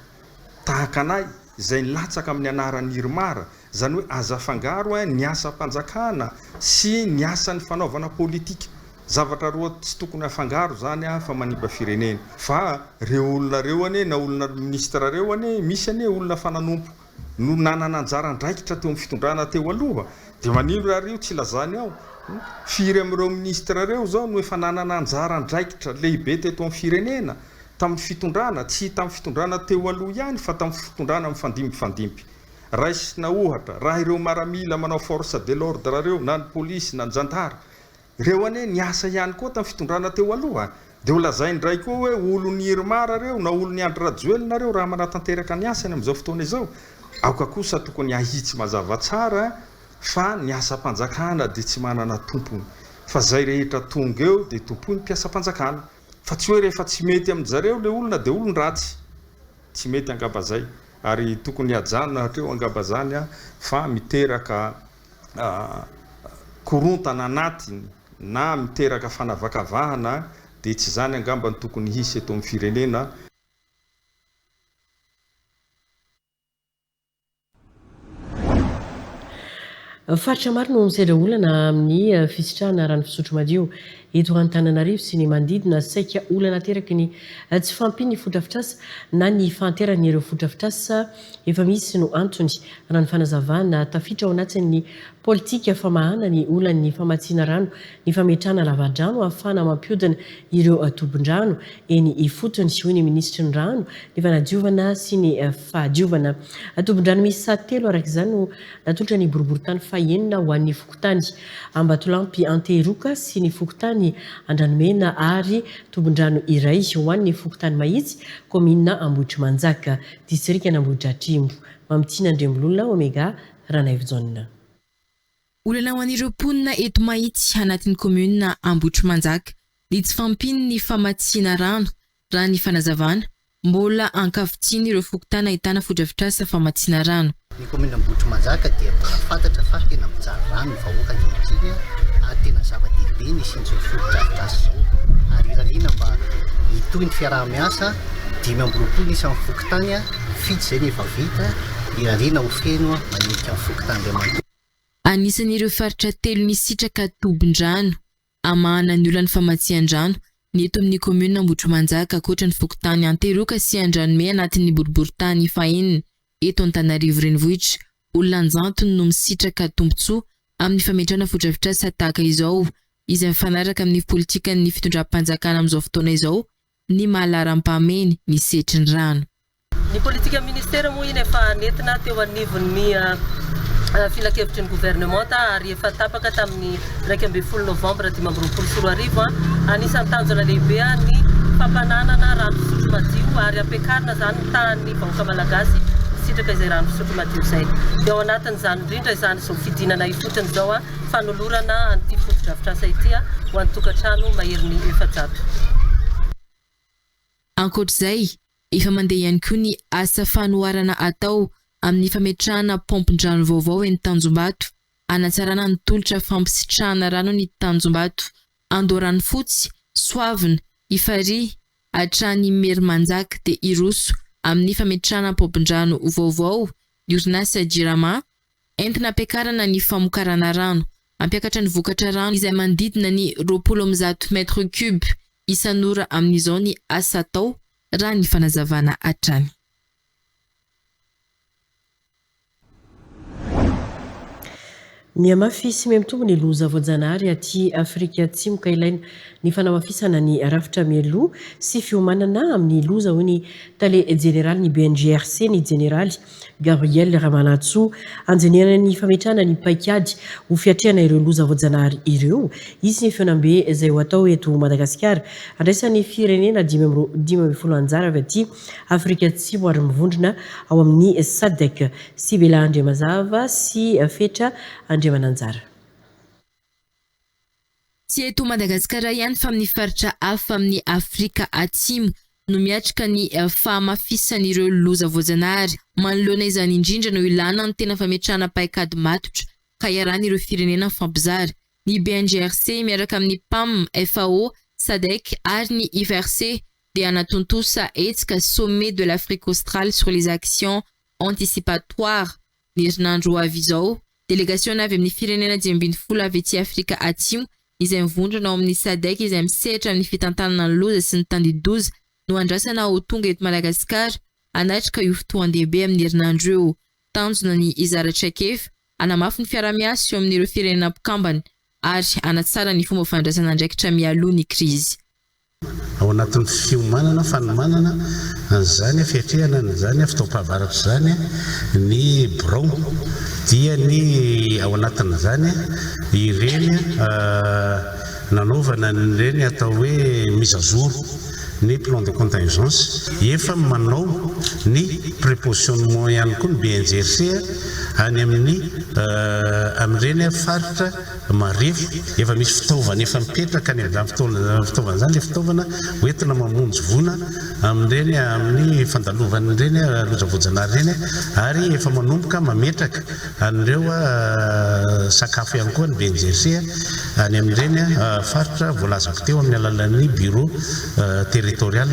tahaka anay izay nilatsaka amin'ny anaran'Irimar. Izany hoe aza afangaro ny asam-panjakana sy ny asan'ny fanaovana politika. Zavatra roa tsy tokony afangaro izany fa manimba firenena. Fa reo olona reo anie na olona ministre reo anie misy anie olona fa nanompo no nanana anjara andraikitra teo amin'ny fitondrana teo aloha dia manino raha reo tsy lazany ao? Firy amin'ireo ministre reo zao no efa nanana anjara andraikitra lehibe teto amin'ny firenena tamin'ny fitondrana, tsy tamin'ny fitondrana teo aloha ihany fa tamin'ny fitondrana mifandimby fandimby. Raisina ohatra raha ireo maramila manao force de l'ordre reo na ny polisy na ny zandary Reo anie niasa ihany koa tam fitondrana teo aloha de ho lazainy ndray koa hoe olon'i Irmar reo na olon'i Andry Rajoelina reo raha manatanteraka ny asany amizao fotoana izao. Aoka kosa tokony ahitsy mazava tsara fa ny asam-panjakana de tsy manana tompony fa zay rehetra tonga eo de tompoiny mpiasam-panjakana fa tsy hoe rehefa tsy mety amin-jareo le olona de olon-dratsy. Tsy mety angamba zay ary tokony hajanona hatreo angamba zany fa miteraka korontana anatiny na miteraka fanavakavahana dia tsy izany angamba no tokony hisy eto amin'ny firenena. Faritra maro no misedra olana amin'ny fisitrahana rano fisotro madio eto Antananarivo sy ny manodidina. Saika olana ateraky ny tsy fahampian'ny fotodrafitrasa na ny fahanteran'ireo fotodrafitrasa Efa misy no antony, raha ny fanazavana, tafiditra ao anatin'ny politika famahana ny olan'ny famatsiana rano ny fametrahana lavadrano ahafahana mampihodina ireo tobin-drano eny ifotony, hoy ny minisitry ny Rano, ny fanadiovana sy ny fahadiovana. Tobin-drano miisa telo araka izany no natolotra ny boriborintany fahenina ho an'ny fokontany Ambatolampy Antehiroka sy ny fokontany Andranomena ary tobin-drano iray ho an'ny fokontany Mahitsy, kaominina Ambohitrimanjaka. Distrikan'Ambohidratrimo. Mamitiana Andriambololona Omega Ranaivojaona. Olana ho an'ireo mponina eto Mahitsy anatin'ny kaominina Ambohitrimanjaka ny tsy fahampian'ny famatsiana rano, raha ny fanazavana. Mbola ankavitsian'ireo fokontany ahitana fodrafitrasa famatsiana rano. Ny kaominina Ambohitrimanjaka dia mbola fantatra fa tena mijaly rano ny vahoaka ankehitriny ary tena zava-dehibe ny hisian'izao fotodrafitrasa izao ary irariana mba hitohy ny fiaraha-miasa, 25 ny isan'ny fokontany, fito izay no efa vita, irariana ho feno manenika ny fokontany iray manontolo. Anisan'ireo faritra telo nisitraka tobin-drano hamahana ny olan'ny famatsian-drano ny eto amin'ny kaominina Ambohitrimanjaka ankoatra ny fokontany Anteroka sy Andranome anatin'ny boriborintany fahenina eto Antananarivo Renivohitra. Olona an-jatony no misitraka tombontsoa amin'ny fametrahana fotodrafitrasa tahaka izao izay mifanaraka amin'ny politikan'ny fitondram-panjakana amin'izao fotoana izao ny maha laharam-pahamehana ny sehatry ny rano. Ny politikan'ny ministera moa iny efa nentina teo anivon'ny filankevitry ny governemanta ary efa tapaka tamin'ny 11 novambra 2025. Anisan'ny tanjona lehibe ny fampananana rano fisotro madio ary ampiakarina izany ny tahan'ny vahoaka malagasy misitraka izay rano fisotro madio izay. Dia ao anatin'izany indrindra izany izao fidinana ifotony izao fanolorana an'ity fotodrafitrasa ity ho an'ny tokantrano maherin'ny 400. Ankoatra izay, efa mandeha ihany koa ny asa fanoharana atao amin'ny fametrahana paompin-drano vaovao eny Tanjombato, hanatsarana ny tolotra fampisitrahana rano ny Tanjombato, Andoharanofotsy, Soavina, Ifarihy, hatrany Imerimanjaka dia hiroso amin'ny fametrahana paompin-drano vaovao ny orinasa Jirama entina hampiakarana ny famokarana rano, hampiakatra ny vokatra rano izay manodidina ny 120 mètre cube isan'ora amin'izao ny asa atao raha ny fanazavana hatrany. Mihamafy sy mihamitombo ny loza voajanahary aty Afrika Atsimo ka ilaina ny fanamafisana ny rafitra mialoha sy fiomanana amin'ny loza, hoy ny tale jeneralin'ny BNGRC, ny jeneraly Gabriel Ramanantsoa. Anjenihana ny fametrahana ny paikady ho fiatrehana ireo loza voajanahary ireo. Hisy ny fihaonambe izay ho atao eto Madagasikara, handraisan'ny firenena 15 anjara avy aty Afrika Atsimo ary mivondrona ao amin'ny Sadc. Sibela Andriamazava sy Fetra Andriamananjara. Tsy eto Madagasikara ihany fa amin'ny faritra hafa amin'ny Afrika Atsimo no miatrika ny fahamafisan'ireo loza voajanahary. Manoloana izany indrindra no ilana ny tena fametrahana paikady matotra ka iarahan'ireo firenena mifampizara. Ny BNGRC miaraka amin'ny Pam, FAO, Sadec ary ny IFRC dia hanatontosa hetsika Sommet de l'Afrique Australe sur les actions anticipatoires. Ny herinandro ho avy izao, delegasiona avy amin'ny firenena 15 avy etsy Afrika Atsimo izay mivondrona ao amin'ny Sadec izay misehatra amin'ny fitantanana ny loza sy ny tandindoza no andrasana ho tonga eto Madagasikara hanatrika io fotoan-dehibe amin'ny herinandro io. Tanjona ny hizara traikefa, hanamafy ny fiarahamiasa eo amin'ireo firenena mpikambana ary hanatsara ny fomba fandraisana andraikitra mialoha ny krizy. Ao anatin'ny fiomanana, fanomanana an'izany fiatrehana an'izany fotoam-pahavaratra izany ny birao dia ny ao anatin'izany ireny nanaovana an'ireny atao hoe mise à jour ny plan de contingence. Efa manao ny prépositionnement ihany koa ny BNGRC any amin'ny amin'ireny faritra Marefo, efa misy fitaovana efa mipetraka any amin'izany fotoana fitaovana izany, ilay fitaovana hoentina mamonjy voina amin'ireny amin'ny fandalovan'ireny loza voajanahary ireny ary efa manomboka mametraka an'ireo sakafo ihany koa ny BNGRC any amin'ireny faritra voalazako teo amin'ny alalan'ny bureau territorial.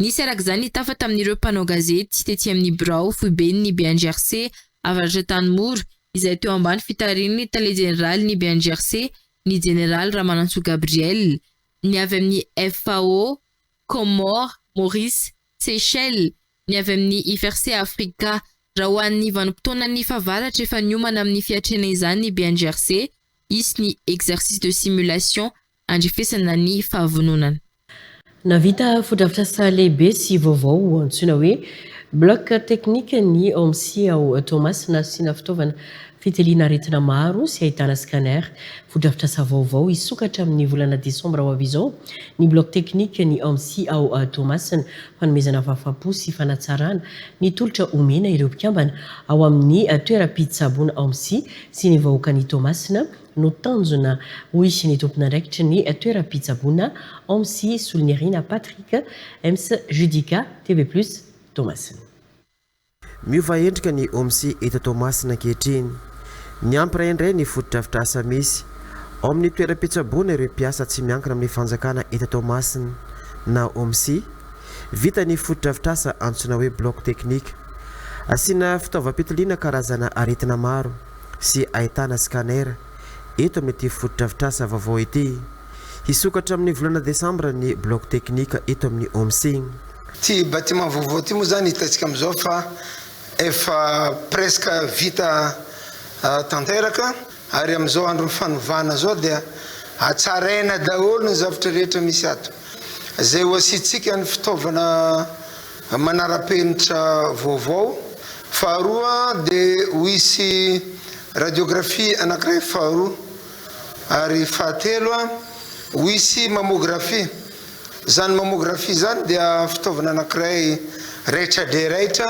Nisy araka izany ny tafa tamin'ireo mpanao gazety tetsy amin'ny birao foiben'ny BNGRC Avaratr'Antanimora, izay teo ambany fitarihin'ny tale jeneralin'ny BNGRC, ny jeneraly Ramanantsoa Gabriel, ny avy amin'ny FAO, Comores, Maurice, Seychelles, ny avy amin'ny IFRC Africa. Raha ho an'ny vanim-potoanan'ny fahavaratra efa niomana amin'ny fiatrehana izany ny BNGRC, hisy ny exercice de simulation handrefesana ny fahavononana. Nahavita fotodrafitrasa lehibe sy vaovao antsoina hoe Bloc technique ny OMSI ao Toamasina asiana fitaovana fitiliana aretina maro sy ahitana scanner. Fotodrafitrasa vaovao hisokatra amin'ny volana desambra ho avy izao ny Bloc technique ny OMSI ao Toamasina. Fanomezana fahafahampo sy fanatsarana ny tolotra omena ireo mpikambana ao amin'ny toeram-pitsaboana OMSI sy ny vahoakan'i Toamasina no tanjona, hoy ny tompon'andraikitry ny toeram-pitsaboana OMSI Solonirina Patrick, Ems Judica, TV Plus, Toamasina. Miova endrika ny OMSI eto Toamasina ankehitriny. Niampy iray indray ny fotodrafitrasa misy ao amin'ny toeram-pitsaboana ireo mpiasa tsy miankina amin'ny fanjakana eto Toamasina na OMSI. Vita ny fotodrafitrasa antsoina hoe bloc technique. Asiana fitaovam-pitiliana karazana aretina maro. sy ahitana scanner eto amin'ity fotodrafitrasa vaovao ity. Hisokatra amin'ny volana desambra ny bloc technique eto amin'ny OMSI. Ity bâtiment vaovao ity moa izany hitantsika amin'izao fa efa presque vita tanteraka ary amin'izao andron'ny fanovana izao dia hatsaraina daholo ny zavatra rehetra misy ato. Izay ho asiantsika ny fitaovana manara-penitra vaovao. Faharoa dia ho hisy radiographie anankiray faharoa ary fahatelo ho hisy mammographie. Izany mammographie izany dia fitaovana anankiray raitra dia raitra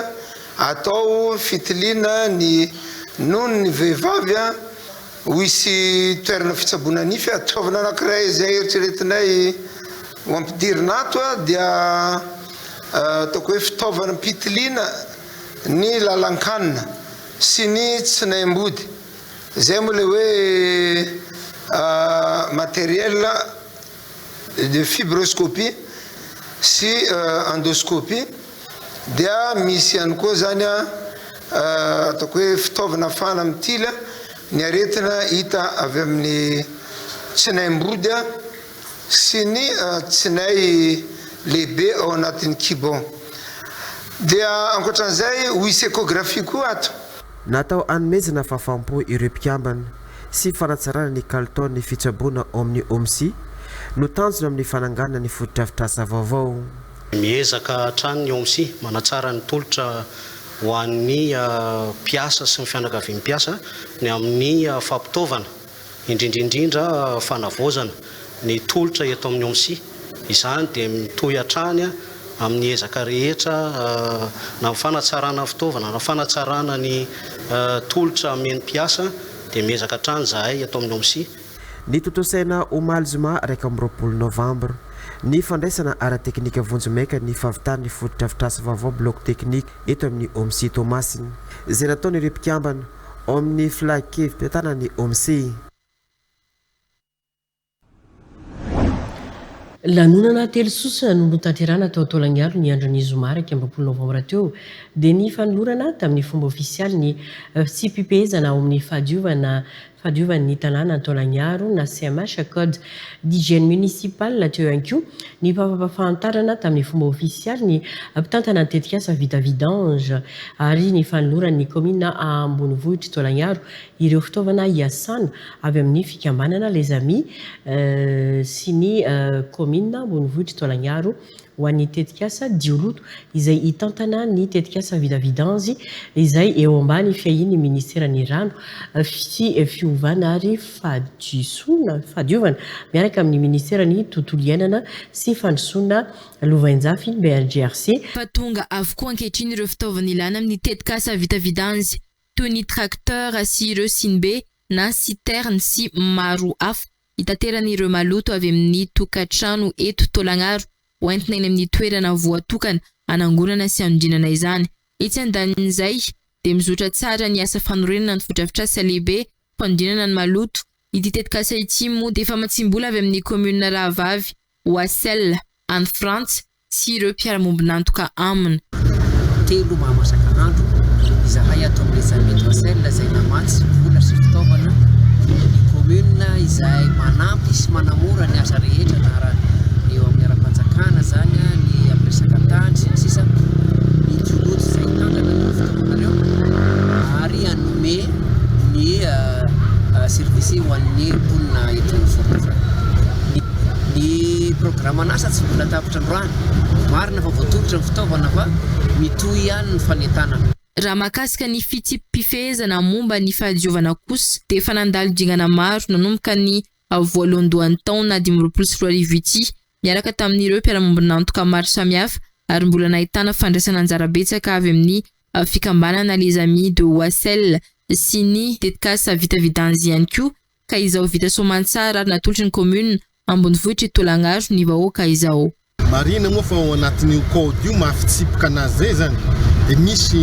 atao fitiliana ny nonon'ny vehivavy. Ho hisy toerana fitsaboana nify ato. Fitaovana anankiray izay eritreretinay ho ampidirina ato dia ataoko hoe fitaovam-pitiliana ny lalan-kanina sy ny tsinaim-body. Izay moa ilay hoe matériel de fibroscopie sy endoscopie. Dia misy ihany koa izany ataoko hoe fitaovana ahafahana mitily ny aretina hita avy amin'ny tsinaim-body sy ny tsinay lehibe ao anatin'ny kibo. Dia ankoatran'izay ho hisy échographie koa ato. Natao hanomezana fahafaham-po ireo mpikambana sy fanatsarana ny kalitaon'ny fitsaboana ao amin'ny OMSI no tanjona amin'ny fananganana ny fotodrafitrasa vaovao. Miezaka hatrany ny OMSI manatsara ny tolotra ho an'ny mpiasa sy ny fianakavian'ny mpiasa ny amin'ny fampitaovana, indrindra indrindra fanavaozana ny tolotra eto amin'ny OMSI. Izany dia mitohy hatrany amin'ny ezaka rehetra na ny fanatsarana ny fitaovana na fanatsarana ny tolotra amen'ny mpiasa dia miezaka hatrany izahay eto amin'ny OMSI. Notontosaina omaly zoma 21 novambra ny fandraisana ara-teknika vonjimaika ny fahavitan'ny fotodrafitrasa vaovao Bloc Technique eto amin'ny OMSI Toamasina, izay nataon'ireo mpikambana ao amin'ny filan-kevi-pitantanan'ny OMSI. Lanonana telososona no notanterahina tao Taolagnaro ny andron'ny zoma 21 novambra teo, dia ny fanolorana tamin'ny fomba ofisialy ny fitsipi-pihezana ao amin'ny fahadiovana fahadiovan'ny tanàna Taolagnaro na CMH, Code d'hygiène municipal, teo ihany koa ny fampahafantarana tamin'ny fomba ofisialy ny mpitantana ny tetikasa Vita Vidange ary ny fanoloran'ny kaominina ambonivohitr'i Taolagnaro ireo fitaovana hiasana avy amin'ny fikambanana Les Amis sy ny kaominina ambonivohitr'i Taolagnaro ho an'ny tetikasa Dioloto izay hitantana ny tetikasa Vida Vidange izay eo ambany fiahian'ny minisiteran'ny Rano sy Fiovana ary Fahadisoana Fahadiovana miaraka amin'ny minisiteran'ny Tontolo iainana sy Fandrosoana Lovainjafy, BNGRC. Fa tonga avokoa ankehitriny ireo fitaovana ilaina amin'ny tetikasa Vita Vidange toy ny tracteur sy ireo sinibe na citerne sy maro hafa hitaterana ireo maloto avy amin'ny tokantrano eto Taolagnaro ho entina eny amin'ny toerana voatokana hanangonana sy hanodinana izany. Etsy andanin'izay dia mizotra tsara ny asa fanorenana ny fotodrafitrasa lehibe fanodinana ny maloto. Ity tetikasa ity moa dia famatsiam-bola avy amin'ny kaominina rahavavy Oissel any Frantsa sy ireo mpiara-mombon'antoka aminy. Telo mahamasaka andro izahay ato amin'ny Les Amis d'Oissel izay namatsy vola sy fitaovana ny commune izay manampy sy manamora ny asa rehetra na ara eo amin'ny ara-panjakana izany ny amin'ny resaka tany sy ny sisa ny jolotsy izay hitantana ireo fitaovana ireo ary hanome ny service ho an'ny mponina eto Fort-Dauphin. Ny programan'asa tsy mbola tapitra androany. Marina fa voatolotra ny fitaovana fa mitohy ihany ny fanentanana. Raha mahakasika ny fitsipi-pifehezana momba ny fahadiovana kosa dia efa nandalo dingana maro nanomboka ny voalohandohan'ny taona 2025 ity niaraka tamin'ireo mpiara-mombon'antoka maro samihafa ary mbola nahitana fandraisana anjara betsaka avy amin'ny fikambanana Les Amis de Oissel sy ny tetikasa Vita Vidange ihany koa ka izao vita soamantsara ary natolotry ny commune ambonivohitr'i Tolagnaro ny vahoaka izao. Marihina moa fa ao anatin'io code io maha fitsipika anazy izay izany dia misy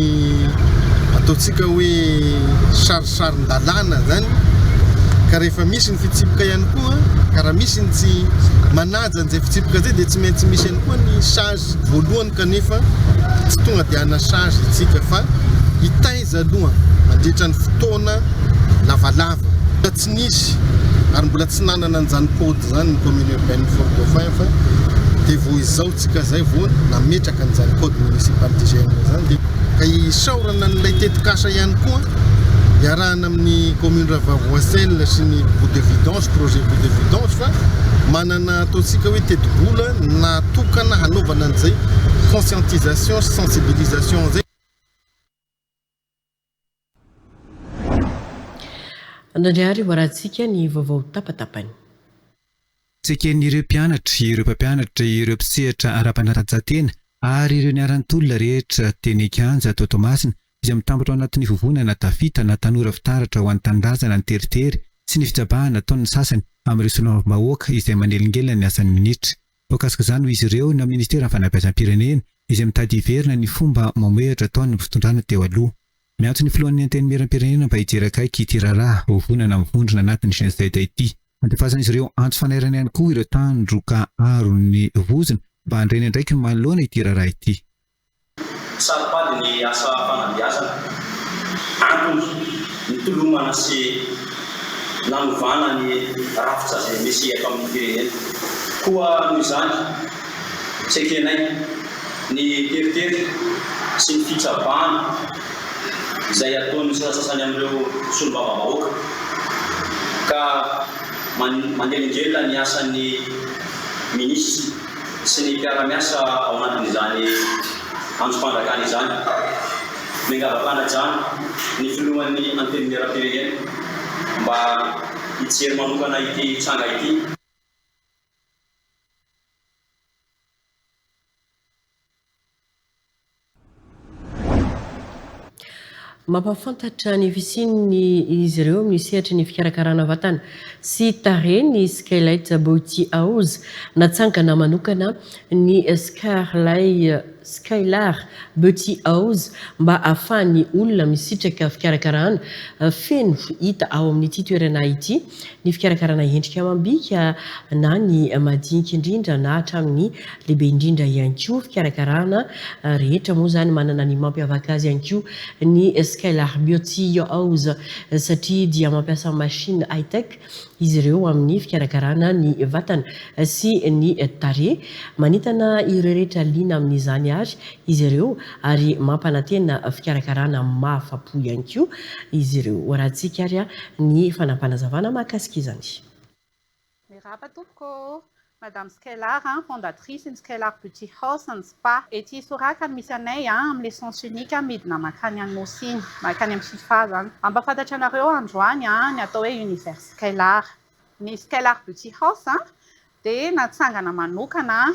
ataontsika hoe sarisarin-dalàna izany ka rehefa misy ny fitsipika ihany koa ka raha misy ny tsy manaja an'izay fitsipika izay dia tsy maintsy misy ihany koa ny sazy voalohany kanefa tsy tonga dia hanasazy isika fa hitaiza aloha mandritra ny fotoana lavalava. Mbola tsy nisy ary mbola tsy nanana an'izany code izany ny commune urbaine Fort Dauphin fa dia vao izao tsika izay vao nametraka an'izany code municipal d'hygiène izany dia ka isaorana an'ilay tetikasa ihany koa iarahana amin'ny commune Rahavavy Oissel sy ny bout de vidange, projet bout de vidange fa manana ataontsika hoe tetibola natokana hanaovana an'izay conscientisation sy sensibilisation izay. Andao ary hoarahantsika ny vaovao tapatapany. Tsy eken'ireo mpianatra, ireo mpampianatra, ireo mpisehatra ara-panatanjahantena ary ireo niharan'ny tolona rehetra teny an-kianja tao Toamasina izay mitambatra ao anatin'ny vovonana Tafita na Tanora Fitaratra ho an'ny Tanindrazana ny teritery sy ny fitsabahana ataon'ny sasany amin'ireo solombavambahoaka izay manelingelina ny asan'ny minitra. Voakasik'izany hoy izy ireo ny ministeran'ny fanabeazam-pirenena izay mitady hiverina ny fomba mamohehatra ataon'ny fitondrana teo aloha. Miantso ny filohan'ny antenimierampirenena mba hijery akaiky ity raharaha vovonana mivondrona anatin'ny Gen Z ity. Andefasan'izy ireo antso fanairana ihany koa ireo tandroka aron'ny vozona mba handray ny andraikiny manoloana ity raharaha ity. Saro-pady ny asa fanabeazana. Antony nitolomana sy nanovana ny rafitra izay misy eto amin'ny firenena. Koa noho izany, tsy ekenay ny teritery sy ny fitsabahana izay ataon'ny sasasasany amin'ireo solombavambahoaka ka manelingelina ny asan'ny minisitra. sy ny mpiara-miasa ao anatin'izany andrim-panjakana izany. Miangava-panajana ny filohan'ny Antenimierampirenena mba hijery manokana ity tranga ity. Mampahafantatra ny fisian'ny izy ireo amin'ny sehatry ny fikarakarana vatana sy tarehy ny Skylight Beauty House. Natsangana manokana ny Skylar Beauty House mba ahafahan'ny olona misitraka fikarakarana feno hita ao amin'ity toerana ity ny fikarakarana endrika amam-bika na ny madinika indrindra na hatramin'ny lehibe indrindra ihany koa. Fikarakarana rehetra moa izany manana ny mampiavaka azy ihany koa ny Skylar Beauty House satria dia mampiasa machine high-tech izy ireo amin'ny fikarakarana ny vatana sy ny tarehy. Manentana ireo rehetra liana amin'izany àry izy ireo ary mampanantena fikarakarana mahafa-po ihany koa izy ireo. Hoarahantsika àry ny fanapanazavana mahakasika izany. Miarahaba tompoko ô! Madame Skylar, fondatrice ny Skylar Beauty House and Spa. Ety Isoraka no misy anay amin'ny le sens unique midina mankany Anosy iny, mankany amin'ny Fifa zany. Hampahafantatra anareo androany ny atao hoe Univers Skylar. Ny Skylar Beauty House dia natsangana manokana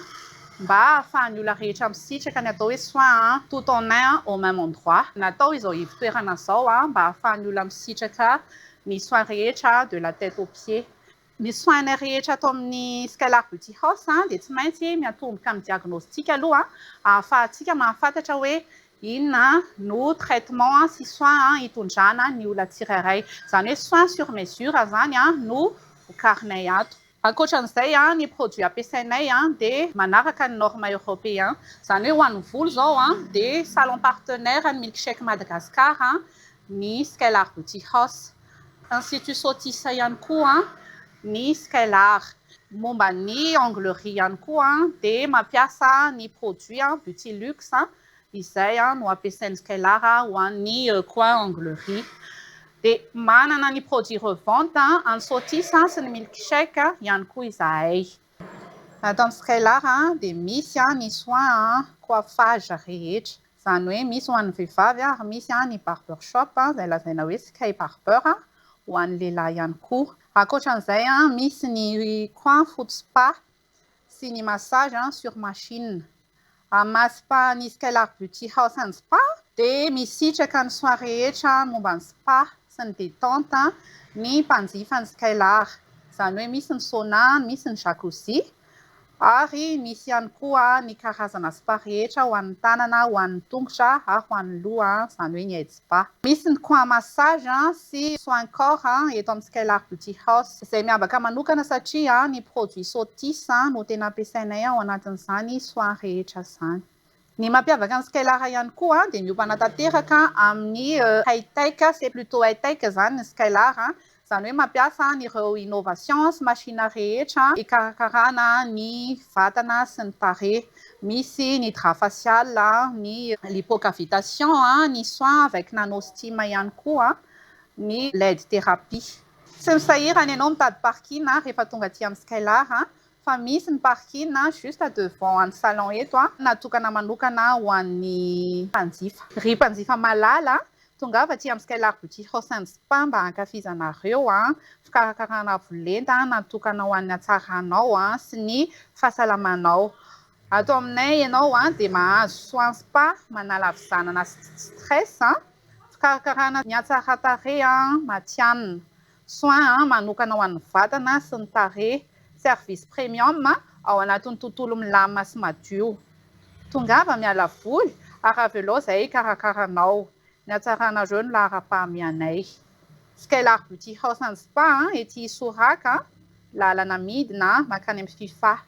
mba ahafahan'ny olona rehetra misitraka ny atao hoe soins tout en un au même endroit. Natao izao ivo-toerana izao mba ahafahan'ny olona misitraka ny soins rehetra de la tête aux pieds. Ny soins rehetra ato amin'ny Skylar Beauty House dia tsy maintsy miantomboka amin'ny diagnostic aloha ahafahantsika mahafantatra hoe inona no traitement sy soins hitondrana ny olona tsirairay. Izany hoe soins sur mesure izany no vokarinay ato. Ankoatran'izay, ny produits ampiasainay dia manaraka ny norme européen. Izany hoe ho an'ny volo izao dia salon partenaire ny Milkshake Madagascar ny Skylar Beauty House. Institut Sothis ihany koa ny Skylar. Momba ny onglerie ihany koa dia mampiasa ny produit Beauty Luxe izay no ampiasain'ny Skylar ho an'ny coin onglerie. Dia manana ny produit revente an'ny Sothis sy ny Milkshake ihany koa izahay. Ato amin'ny Skylar dia misy ny soins coiffage rehetra, izany hoe misy ho an'ny vehivavy ary misy ny barber shop izay lazaina hoe Sky Barber ho an'ny lehilahy ihany koa. Ankoatran'izay misy ny coin foot spa sy ny massage sur machine. Amin'ny maha spa ny Skylar Beauty House and Spa dia misitraka ny soins rehetra momba ny spa sy ny détente ny mpanjifa ny Skylar. Izany hoe misy ny sauna, misy ny jacuzzi ary misy ihany koa ny karazana spa rehetra ho an'ny tanana, ho an'ny tongotra ary ho an'ny loha, izany hoe ny head spa. Misy ny coin massage sy soin corps eto amin'ny Skylar Beauty House, izay miavaka manokana satria ny produit Sothis no tena ampiasainay ao anatin'izany soin rehetra izany. Ny mampiavaka ny Skylar ihany koa dia miompana tanteraka amin'ny high tech, c'est plutôt high tech izany ny Skylar, Izany hoe mampiasa an'ireo innovations sy machine rehetra hikarakarana ny vatana sy ny tarehy. Misy ny drap facial, ny lipocavitation, ny soins avec nano steam ihany koa, ny led therapy. Tsy misahirana ianao mitady parking rehefa tonga aty amin'ny Skylar fa misy ny parking juste devant an'ny salon eto natokana manokana ho an'ny mpanjifa. Ry mpanjifa malala, Tongava aty amin'ny Skylar Beauty House and Spa mba hankafizanareo fikarakarana avo lenta natokana ho an'ny hatsaranao sy ny fahasalamanao. Ato aminay ianao dia mahazo soins spa manala havizanana sy stress, fikarakarana ny hatsaran-tarehy matihanina, soins manokana ho an'ny vatana sy ny tarehy, service premium ao anatin'ny tontolo milamina sy madio. Tongava miala voly ary avelao izay hikarakara anao. Ny hatsaranareo no laharam-pahamehanay. Skylar Beauty House and Spa ety Isoraka, lalana midina mankany amin'ny Fifa.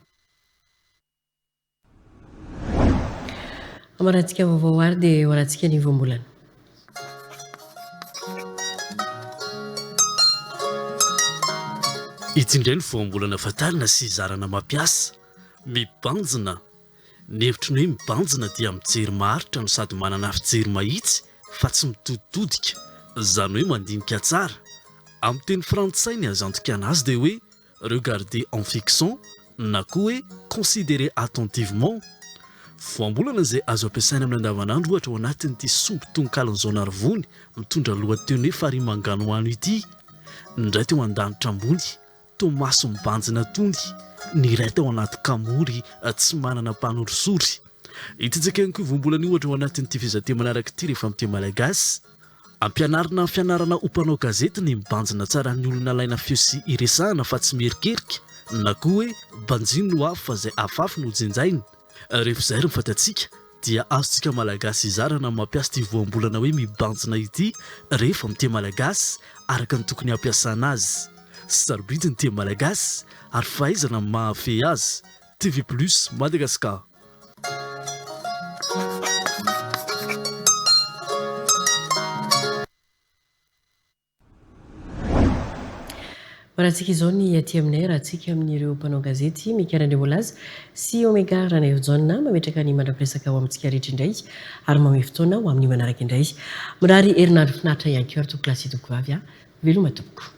Amarantsika vaovao ary dia hoarantsika ny voambolana. Ity indray ny voambolana fantarina sy zarana mampiasa. Mibanjina. Ny hevitry ny hoe mibanjina dia mijery maharitra no sady manana fijery mahitsy fa tsy mitoditodika, izany hoe mandinika tsara. Amin'ny teny frantsay ny azo andikana azy dia hoe regarder en fixant na koa hoe considerer attentivement. Voambolana izay azo ampiasaina amin'ny andavanandro ohatra ao anatin'ity sombin-tononkalon'i Jaonarivony mitondra lohateny hoe Farihy Manganohano ity. Ny iray teo an-danitra ambony Toa maso mibanjina tony ny iray tao anaty kamory tsy manana mpanorisory. Hitantsika ihany koa voambolana io ohatra ao anatin'ity fehezanteny manaraka ity rehefa miteny malagasy. Ampianarina amin'ny fianarana ho mpanao gazety ny mibanjina tsara ny olona alaina feo sy iresahana fa tsy mierikerika na koa hoe banjino no avy fa izay afafy no jinjaina. Rehefa izay ary ny fantatsika. dia azontsika Malagasy izarana ny mampiasa ity voambolana hoe mibanjina ity rehefa miteny Malagasy araka ny tokony hampiasana azy. Sarobidy ny teny Malagasy ary fahaizana ny mahafehy azy. TV Plus Madagascar. Marantsika izao ny aty aminay raha antsika amin'ireo mpanao gazety Mika Randriamolaza sy Omega Ranaivojaona mametraka ny mandra-piresaka ho amintsika rehetra indray ary mamehy fotoana ho amin'ny manaraka indray. Mirary herinandro finaritra ihany koa ry tompokolahy sy tompokovavy a! Veloma tompoko.